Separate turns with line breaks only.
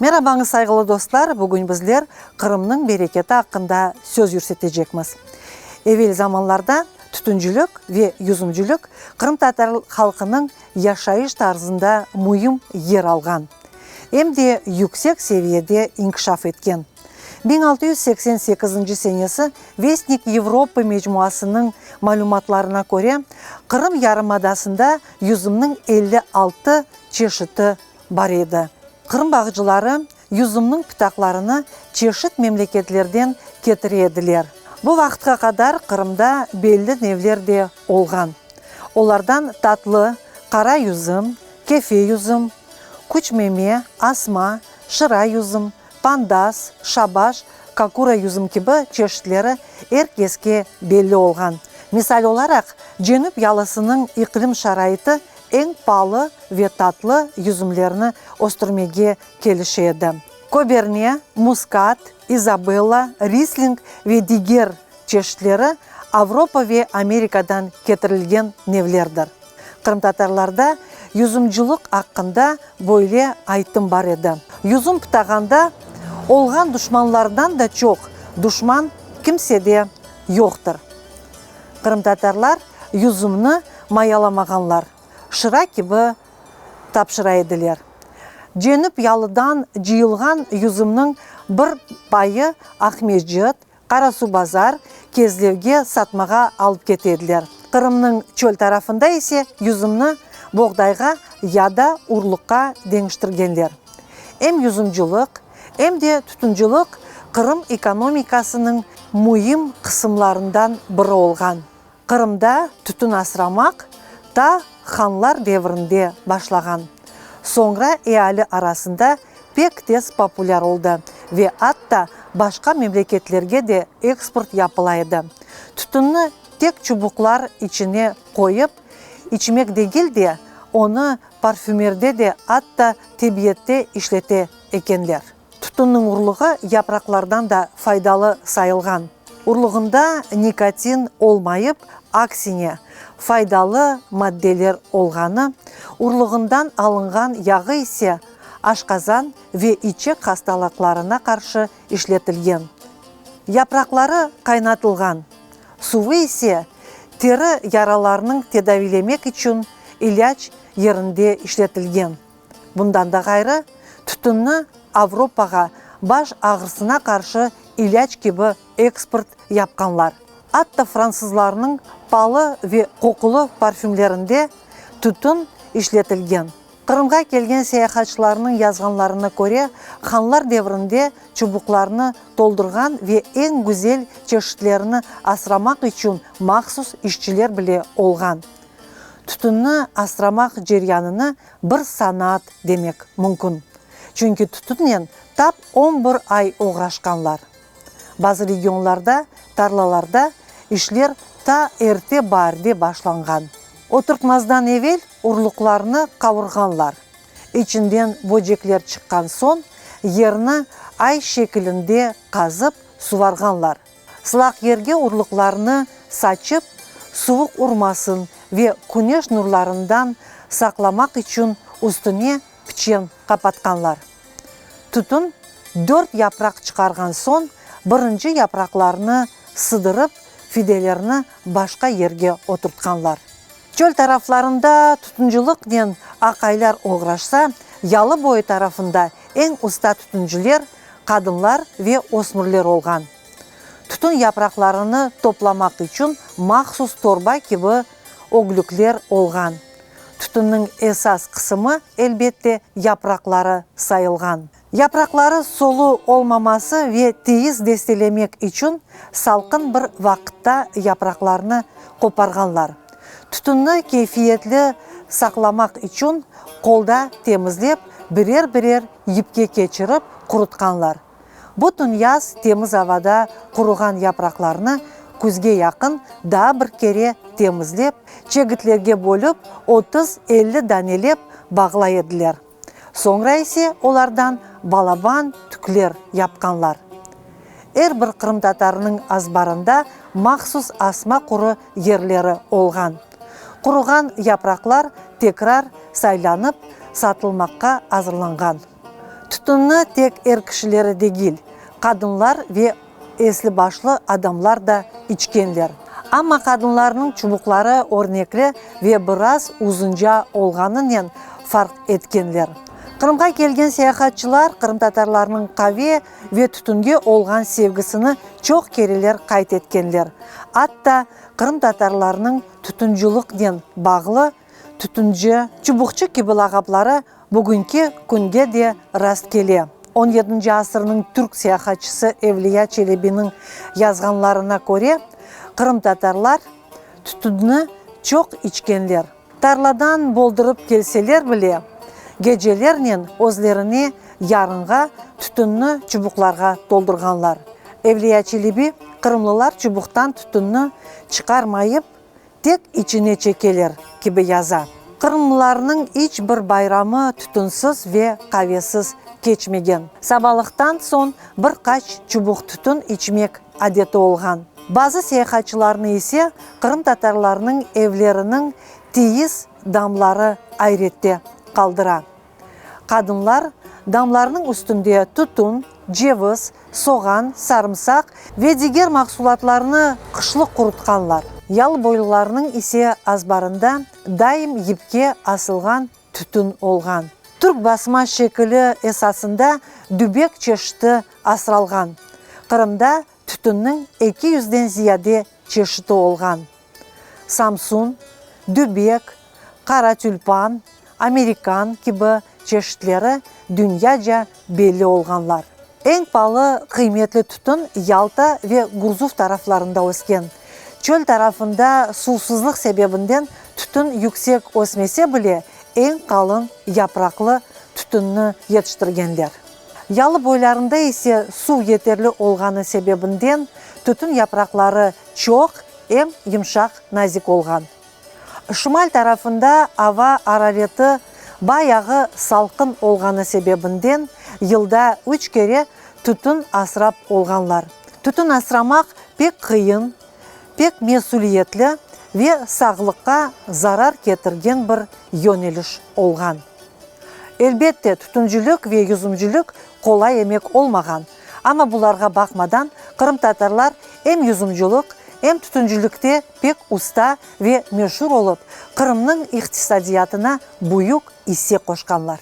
Merabañız, sayğılı dostlar! Bugün bizler Qırımnıñ bereketi aqqında söz yürsetecekmiz. Evel zamanlarda tütüncilik ve yüzümcilik qırımtatar halqınıñ yaşayış tarzında müim yer alğan, em de yüksek seviyede inkişaf etken. 1688 senesi Vestnik Yevropı mecmuasınıñ malümatlarına köre, Qırım yarımadasında yüzümniñ 56 çeşiti bar edi. Qırım bağcıları yüzümniñ pıtaqlarını çeşit memleketlerden ketire ediler. Bu vaqıtqa qadar Qırımda belli nevler de olğan. Olardan tatlı, qara yüzüm, kefe yüzüm, küçmeme, asma, şıra yüzüm, pandas, şabaş, kakura yüzüm kibi çeşitleri er keske belli olğan. Misal olaraq, cenüp yalısınıñ iqlim şaraiti eñ palı ve tatlı yüzümlerni östürmege kelişe edi. Koberne, Muskat, İzabella, Risling ve diger çeşitleri Avropa ve Amerikadan ketirilgen nevlerdir. Qırımtatarlarda yüzümcılıq aqqında böyle aytım bar edi, Yüzüm pıtağanda olğan duşmanlardan da çoq duşman kimsede yoqtır. Qırımtatarlar yüzümni mayalamağanlar, şıra kibi tapşıra ediler. Cenüp yalıdan cıyılğan yüzümniñ bir payı Aqmescit, Qarasuvbazar, Kezlevge satmağa alıp kete ediler. Qırımnıñ çöl tarafında ise yüzümni boğdayğa ya da urluqqa deñiştirgenler. Em yüzümcılıq, em de tütüncılıq Qırım ekonomikasınıñ müim qısımlarından biri olğan. Qırımda tütün asramaq ta hanlar devrinde başlağan. Soñra eali arasında pek tez populâr oldı ve atta başqa memleketlerge de eksport yapıla edi. Tütünni tek çubuqlar içine qoyıp içmek degil de, onı parfümerde de, atta tebiyette işlete ekenler. Tütünniñ urluğı yapraqlardan da faydalı sayılğan. Urluğında nikotin olmayıp, aksine, faydalı maddeler olğanı, urluğından alınğan yağı ise aşqazan ve içek hastalıqlarına qarşı işletilgen. Yapraqları qaynatılğan, suvı ise teri yaralarınıñ tedaviylemek içün ilâc yerinde işletilgen. Bundan da ğayrı, tütünni Avropağa baş ağrısına qarşı ilâc kibi eksport yapqanlar. Atta fransızlarnıñ palı ve qoqulı parfümlerinde tütün işletilgen. Qırımğa kelgen seyahatçılarnıñ yazğanlarına köre, hanlar devrinde çubuqlarnı toldurğan ve eñ güzel çeşitlerini asramaq içün mahsus işçiler bile olğan. Tütünni asramaq ceryanını bir sanaat demek mümkün. Çünki tütünnen tap on bir ay oğraşqanlar. Bazı regionlarda tarlalarda işler ta erte baarde başlanğan. Oturtmazdan evel urluqlarnı qavurğanlar. İçinden böcekler çıqqan soñ, yerni ay şekilinde qazıp suvarğanlar. Sılaq yerge urluqlarnı saçıp, suvuq urmasın ve küneş nurlarından saqlamaq içün üstüne piçen qapatqanlar. Tütün dört yapraq çıqarğan soñ, birinci yapraqlarnı sıdırıp, fidelerni başqa yerge oturtqanlar. Çöl taraflarında tütüncılıqnen aqaylar oğraşsa, yalı boyu tarafında eñ usta tütünciler qadınlar ve ösmürler olğan. Tütün yapraqlarını toplamaq içün mahsus torba kibi öglükler olğan. Tütünniñ esas qısımı, elbette, yapraqları sayılğan. Yapraqları solu olmaması ve teyiz destelemek içün salqın bir vaqıtta yapraqlarnı qoparğanlar. Tütünni keyfiyetli saqlamaq içün qolda temizlep, birer-birer yipke keçirip qurutqanlar. Bütün yaz temiz avada quruğan yapraqlarnı küzge yaqın daa bir kere temizlep, çegitlerge bölüp, otuz-elli danelep bağlay ediler. Soñra ise olardan balaban tükler yapqanlar. Er bir qırımtatarınıñ azbarında mahsus asma quru yerleri olğan. Quruğan yapraqlar tekrar saylanıp satılmaqqa azırlanğan. Tütünni tek er kişileri degil, qadınlar ve esli-başlı adamlar da içkenler. Amma qadınlarnıñ çubuqları örnekli ve biraz uzunca olğanınen farq etkenler. Qırımğa kelgen seyahatçılar qırımtatarlarnıñ qave ve tütünge olğan sevgisini çoq kereler qayd etkenler. Atta qırımtatarlarnıñ tütüncılıqnen bağlı Tütünci, çubuqçı kibi lağapları bugünki künge de rastkele. On yedinci asırnıñ türk seyahatçısı Evliya Çelebiniñ yazğanlarına köre, qırımtatarlar tütünni çoq içkenler. Tarladan boldurıp kelseler bile, gecelernen özlerine yarınğa tütünni çubuqlarğa toldurğanlar. Evliya Çelebi qırımlılar çubuqtan tütünni çıqarmayıp, Tek içine çekeler, kibi yaza. Qırımlılarnıñ iç bir bayramı tütünsiz ve qavesiz keçmegen. Sabalıqtan soñ bir qaç çubuq tütün içmek adeti olğan. Bazı seyahatçılarnı ise qırımtatarlarnıñ evleriniñ tiyiz damları ayrette qaldıra. Qadınlar damlarnıñ üstünde tütün, ceviz, soğan, sarımsaq ve diger mahsulatlarnı qışlıq qurutqanlar. Yalıboylularnıñ ise azbarında daim yipke asılğan tütün olğan. Türk basma şekili esasında dübek çeşiti asralğan. Qırımda tütünniñ eki yüzden ziyade çeşiti olğan. Samsun, dübek, qara tülpan, amerikan kibi çeşitleri dünyaca belli olğanlar. Eñ palı qıymetli tütün Yalta ve Gurzuf taraflarında ösken. Çöl tarafında suvsuzlıq sebebinden tütün yüksek ösmese bile, eñ qalın yapraqlı tütünni yetiştirgenler. Yalı boylarında ise suv yeterli olğanı sebebinden tütün yapraqları çoq em yımşaq nazik olğan. Şimal tarafında ava arareti bayağı salqın olğanı sebebinden yılda üç kere tütün asrap olğanlar. Tütün asramaq pek qıyın, pek mesüliyetli ve sağlıqqa zarar ketirgen bir yöneliş olğan. Elbette, tütüncilik ve yüzümcilik qolay emek olmağan, amma bularğa baqmadan qırımtatarlar em yüzümcülük, em tütüncilikte pek usta ve meşur olıp, Qırımnıñ iqtisadiyatına büyük isse qoşqanlar.